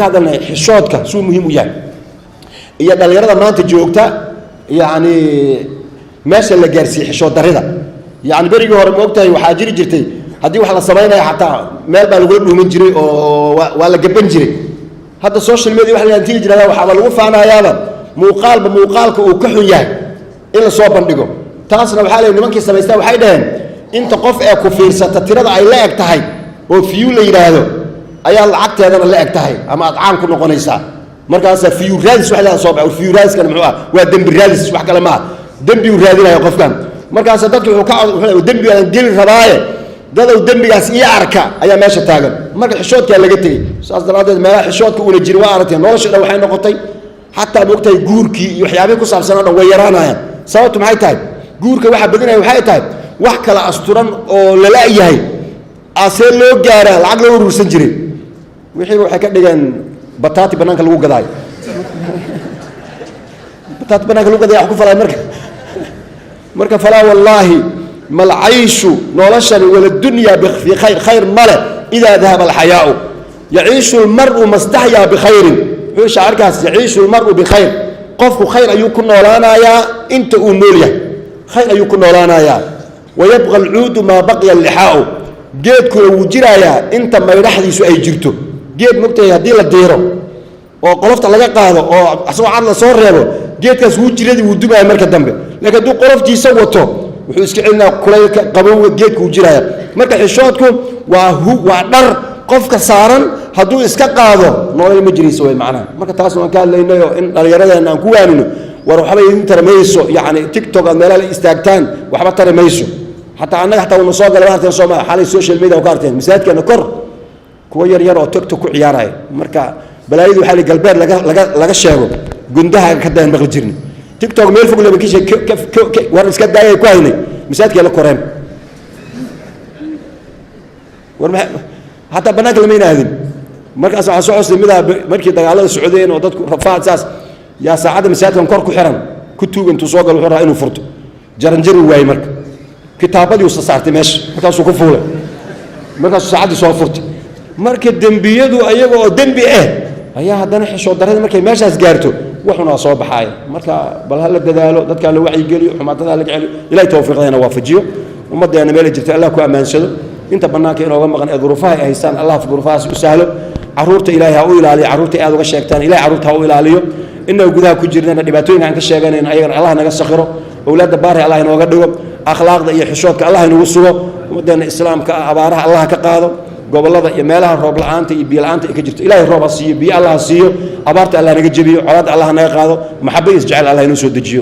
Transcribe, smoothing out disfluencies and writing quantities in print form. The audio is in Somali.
Hadalnay xishoodka suu muhiim u yahay iyo dhallinyarada maanta joogta, yacni meesha la gaarsiiyey xishood darrida. Yacni berigii hore, ma ogtahay, waxaa jiri jirtay haddii wax la samaynaya xataa meel baa lagula dhuuman jiray oo waa la gaban jiray. Hadda social media waxa la tigi jirada, waxaaba lagu faanayaaba muuqaalba muuqaalka uu ka xun yahay in la soo bandhigo. Taasna waxaa leeyahay nimankii samaystaa, waxay dhaheen inta qof ee ku fiirsata tirada ay la eg tahay oo view la yidhaahdo ayaa lacagteedana la eg tahay ama aad caan ku noqonaysaa. Markaasaa view raadis wax leedaha soo baxay. View raadiskana muxuu ah? Waa dembi raadis, wax kale maaha. Dembi uu raadinaya qofkan. Markaasa dadki wuxuu ka wuxuu dembi aan geli rabaaye, dadow dembigaas ii arka ayaa meesha taagan. Marka xishoodkaa laga tegey. Saas daraaddeed meelaha xishoodka uuna jirin, waa aragteen, nolosha dhan waxay noqotay, xataa moogtahay, guurkii iyo waxyaabihii ku saabsan oo dhan way yaraanayaan. Sababtu maxay tahay? Guurka waxaa badinaya waxay tahay wax kala asturan oo lala-yahay asee loo gaaraa lacag loo urursan jiray. Wixiiba waxay ka dhigeen bataati banaanka lagu gadaayo. Bataati banaanka lagu gadaya wax ku falay. Marka falaa wallaahi malcayshu, noloshani wala dunya fi khayr, khayr male idaa dahaba alxayaau. Yaciishu lmaru mastaxyaa bikhayrin, wuxuu shaacirkaas. Yaciishu lmaru bikhayr, qofku khayr ayuu ku noolaanayaa inta uu nool yahay, khayr ayuu ku noolaanayaa. Wayabqa alcuudu maa baqiya allixaau, geedkuna wuu jiraayaa inta maydhaxdiisu ay jirto. Geed, mogtahay, haddii la diiro oo qolofta laga qaado oo asagoo cad la soo reebo, geedkaas wuu jiradi, wuu dumaya marka dambe. Laakiin hadduu qoloftiisa wato, wuxuu iska celinaya kulaylka, qabowga, geedku wuu jiraya. Marka xishoodku waa hu, waa dhar qofka saaran. Hadduu iska qaado, nolol ma jirayso, way macnaha. Marka taas waan ka hadlaynayoo in dhallinyaradeenna aan ku waanino, war waxba idin tari mayso. Yacni TikTok aad meelaha la istaagtaan waxba tari mayso. Xataa annaga xataa una soo galay, waa arteen Soomaa xalay social media ku arteen masaajidkeena kor kuwa yar yar oo TikTok ku ciyaaraya. Marka balaayadu waxaa li galbeed laga sheego, gundahaaga ka dayan maqli jirni. TikTok meel fog laba kishe war iska daayay ku haynay, masaajidkay la koreen. War hataa banaanka lama aadin. Markaas waxaa soo xusay midaa markii dagaalada socdeen oo dadku rafaad saas yaa saacadda masaajidkan kor ku xiran ku tuug intuu soo galo, wuxuu rabaa inuu furto, jaranjari waayey. Marka kitaabadii usa saartay meesha, markaasuu ku fuulay, markaasuu saacaddii soo furtay. Marka dembiyadu ayaga oo dembi ah ayaa haddana xishood darradii markay meeshaas gaarto, waxunaa soo baxaaya. Marka bal hala dadaalo, dadkaa la wacyigeliyo, xumaatada laga celiyo. Ilahay tawfiiqdeena waafajiyo. Ummaddeena meelay jirto Allah ku ammaansado. Inta bannaanka inooga maqan ee duruufaha ay haystaan, Allah duruufahaas u sahlo. Caruurta Ilaahay ha u ilaaliyo. Carruurta aad uga sheegtaan, Ilahay carruurta ha u ilaaliyo. Inaga gudaha ku jirnana dhibaatooyinka aan ka sheeganayno ayagana Allah naga sakhiro. Owlaadda baari Allah inooga dhigo. Akhlaaqda iyo xishoodka Allah inagu sugo. Ummaddeena islaamka ah abaaraha Allah ka qaado. Gobollada iyo meelaha roob la-aanta iyo biyo la-aanta ay ka jirto, Ilahay roob ha siiyo, biyo Allah ha siiyo. Abaarta Allah naga jebiyo, colaadda Allah naga qaado, maxaba iyo isjecel Allah inoo soo dejiyo.